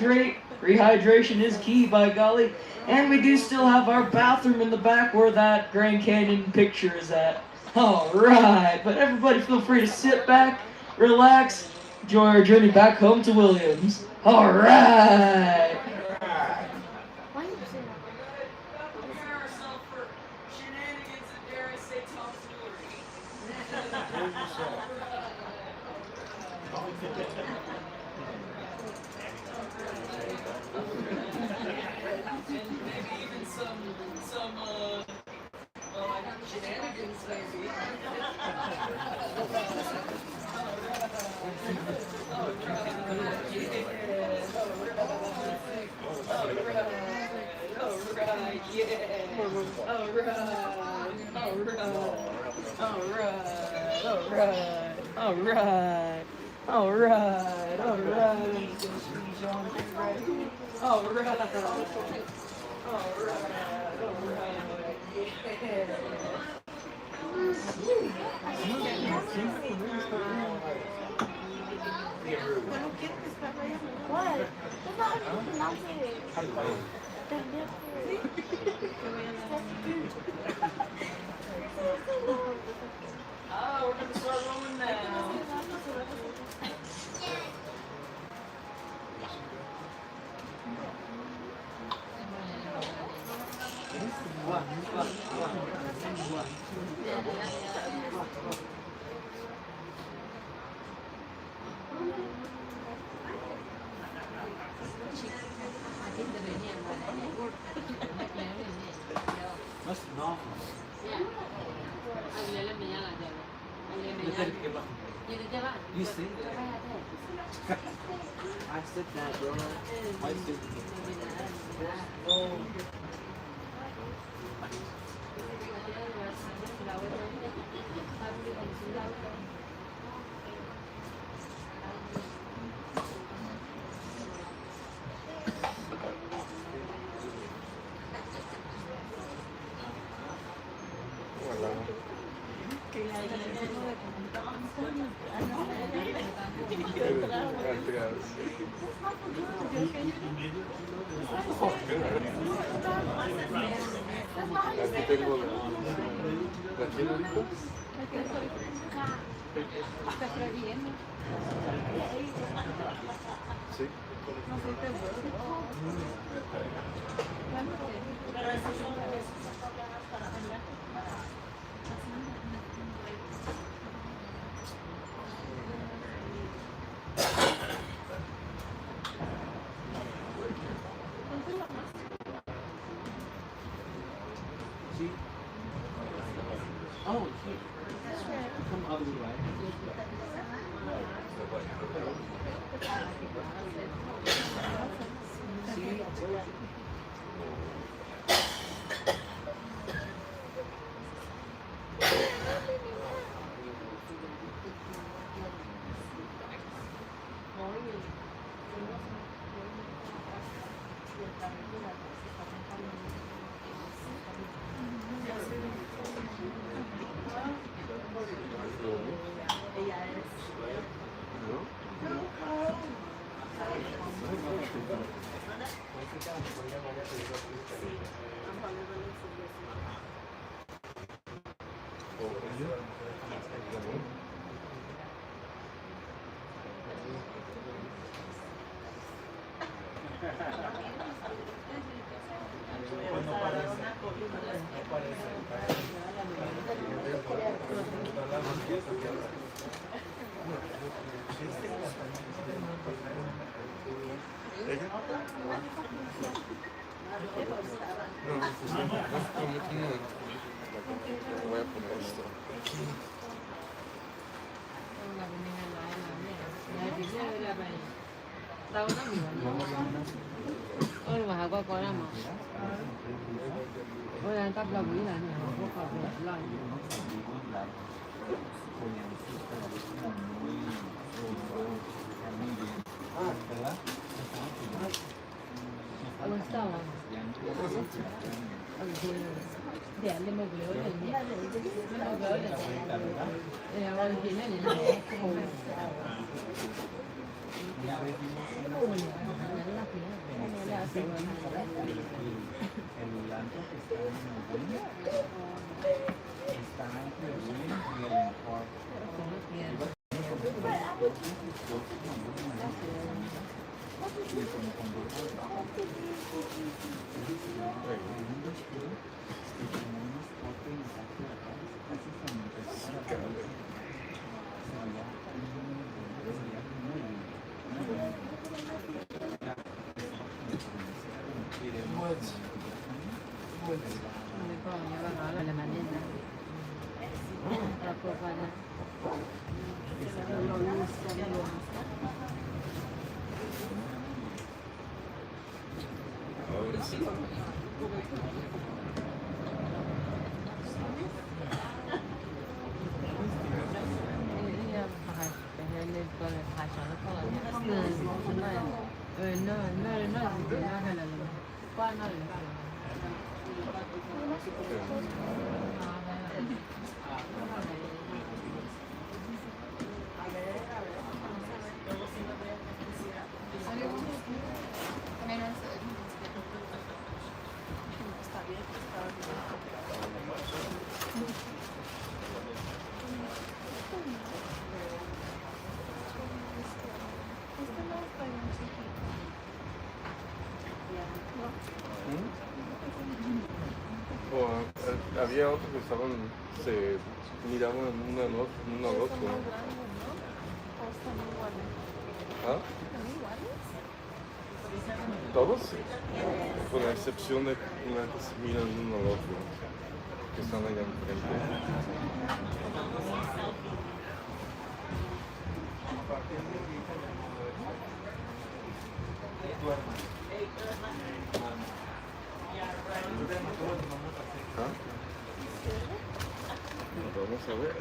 hydrate. Rehydration is key, by golly. And we do still have our bathroom in the back where that Grand Canyon picture is at. All right, but everybody feel free to sit back, relax, enjoy our journey back home to Williams. All right. All right, all right, yeah. All right, all right, all right, all right, all right, all right, all right, all right. All right, all right, all right, yeah. Ah, we're gonna start rolling now. That's normal. You see? I said that, bro. I said See? Oh, here. Come other way. See? I told you. Una vez vimos una en el centro, el, el, el lugar que está en el río, está entre el río y el encuadro. Y va como dos, dos, dos, y como con dos, y un vestido, y como unos cortes en la parte de atrás, precisamente para la cabeza. Se veía muy, se veía muy lindo. ¿Mm? O, eh, había otros que estaban, se miraban uno al otro, uno al otro. ¿Ah? Todos, con la excepción de una que se miran uno al otro, que están allá enfrente. ¿Ah? Vamos a ver.